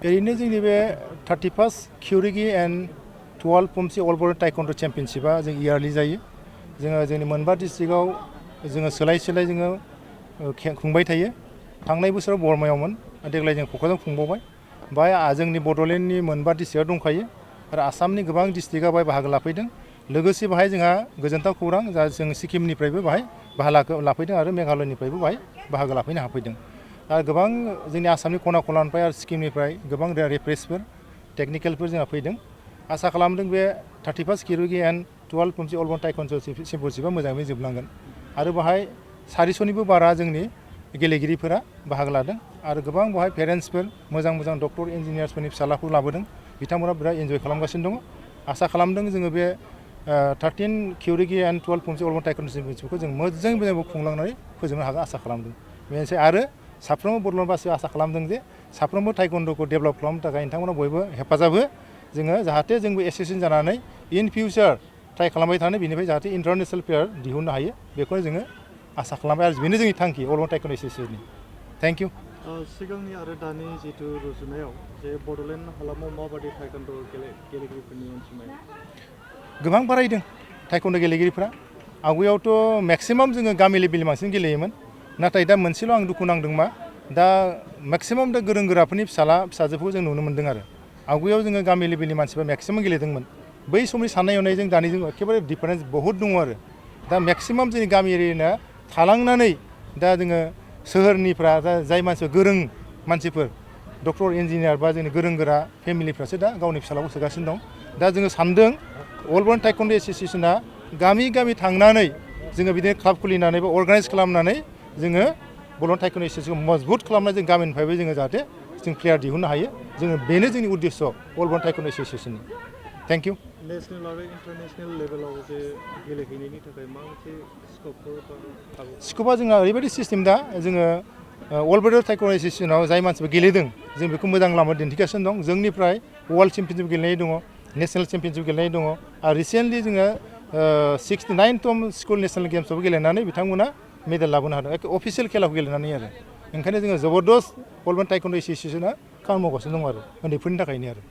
ओरैनो जोंनि बे 31 क्यूरिगी एंड 12 पमसी अल वर्ल्ड टाइकोंडो चेम्पियनशिपा जों इयारलि जायो। जोंनि मोनबा डिस्ट्रिक्टआव जोङो सोलाय जोङो खुंबाय थायो। थांनाय बोसोराव बरमायावमोन, देग्लाय जों क'क्राझाराव खुंबावबाय। बाय जोंनि बड'लेण्डनि मोनबा डिस्ट्रिक्टआ दंखायो आरो आसामनि गोबां डिस्ट्रिक्टआ बाहाय बाहागो लाफैदों। लोगोसे बाहाय जोंहा गोजोनथाव खौरां जों सिक्किमनिफ्रायबो बाहाय बाहागो लाफैदों आरो मेघालयनिफ्रायबो बाहाय बाहागो लाफैनो हाफैदों। आरो गोबां जोंनि आसामनि खना खनलानिफ्राय आरो सिक्किमनिफ्राय गोबां रेफारिफोर टेकनिकेलफोर जोंहा फैदों। आसा खालामदों बे 31 क्यूरिगी एंड 12 पमसी अल वर्ल्ड टाइकोंडो चेम्पियनशिपा मोजाङै जोबलांगोन आरो बाहाय 400निबो बारा जोंनि गेलेगिरिफोरा बाहागो लादों आरो गोबां बाहाय पेरेन्टसफोर मोजां डक्टर इन्जिनियार्सफोरनि फिसालाखौ लाबोदों। बिथांमोना बिराद एन्जय खालामगासिनो दङ। आसा खालामदों जोङो बे 13 क्यूरिगी एंड 12 पमसी अल वर्ल्ड टाइकोंडो चेम्पियनशिपखौ जों मोजाङै खुंलांनानै फोजोबनो हागोन आसा खालामदों। बेनोसै आरो साफ्रोमबो बड'लेण्डबासिया आसा खालामदों जे साफ्रोमबो टाइकोंडोखौ डेभेलप खालामनो थाखाय नोंथांमोना बयबो हेफाजाब हो। जोङो जाहाथे जोंबो एसोसिएसन जानानै इन फिउचार ट्राइ खालामबाय थानो, बिनिफ्राय जाहाथे इन्टारनेशनेल प्लेयार दिहुननो हायो, बेखौनो जोङो आसा खालामबाय आरो बेनो जोंनि थांखि अल वर्ल्ड टाइकोंडो एसोसिएशननि। Thank you. सिगांनि आरो दानि जिथु रुजुनायाव जे बड'लेण्ड हालामाव माबादि टाइकोंडो गेलेगिरिफोरनि अनजिमाया गोबां बारायदों। टाइकोंडो गेलेगिरिफ्रा आवगायावथ' मेक्सिमाम जोङो गामि लेभेलनि बांसिन गेलेयोमोन, नाथाय दा मोनसेल' आं दुखु नांदों मा दा मेक्सिमाम दा गोरों गोराफोरनि फिसाजोफोरखौ जों नुनो मोन्दों आरो आवगायाव जोङो गामि लेभेलनि मानसिफ्रा मेक्सिमाम गेलेदोंमोन। बै समनि साननाय हनायजों दानिजों एखेबारे डिफारेन्स बहुद दङ आरो दा मेक्सिमाम जोंनि गामि एरियाना थालांनानै दा जोङो सोहोरनिफ्रा दा जाय मानसिफोर गोरों मानसिफोर डक्टर इन्जिनियार बा जोंनि गोरों गोरा फेमिलिफ्रासो दा गावनि फिसालाखौ सोगासिनो दं। दा जोङो सानदों अल वर्ल्ड टाइकोंडो एसोसिएशना गामि थांनानै जोङो बिदिनो क्लाब खुलिनानै बा अर्गानाइज खालामनानै जोङो बड'लेण्ड टाइकोंडो एसोसिएशनखौ मजबुत खालामनानै जों गामिनिफ्रायबो जोङो जाहाथे जों प्लेयार दिहुननो हायो। जोङो बेनो जोंनि उद्देश्य अल वर्ल्ड टाइकोंडो एसोसिएशननि। Thank you. नेशनेल आरो इन्टारनेशनेल लेभेलाव जे गेलेहैनायनि थाखाय मा मोनसे स्क'पा जोंहा ओरैबायदि सिस्टेम दा जोङो अल वर्ल्ड टाइकोंडो एसोसिएशनाव जाय मानसिफोर गेलेदों जों बेखौ मोजां लामा दिन्थिगासिनो दं। जोंनिफ्राय वर्ल्ड चेम्पियनशिप गेलेनाय दङ, नेशनेल चेम्पियनशिप गेलेनाय दङ आरो रिसेन्टलि जोङो 69तम स्कुल नेशनेल गेम्सआवबो गेलेनानै बिथांमोना मेडेल लाबोनो हादों, अफिसियेल खेलाखौ गेलेनानै आरो ओंखायनो जोङो जबरदस्त अल वर्ल्ड टाइकोंडो एसोसिएशना खामानि मावगासिनो दं आरो उन्दैफोरनि थाखायनो आरो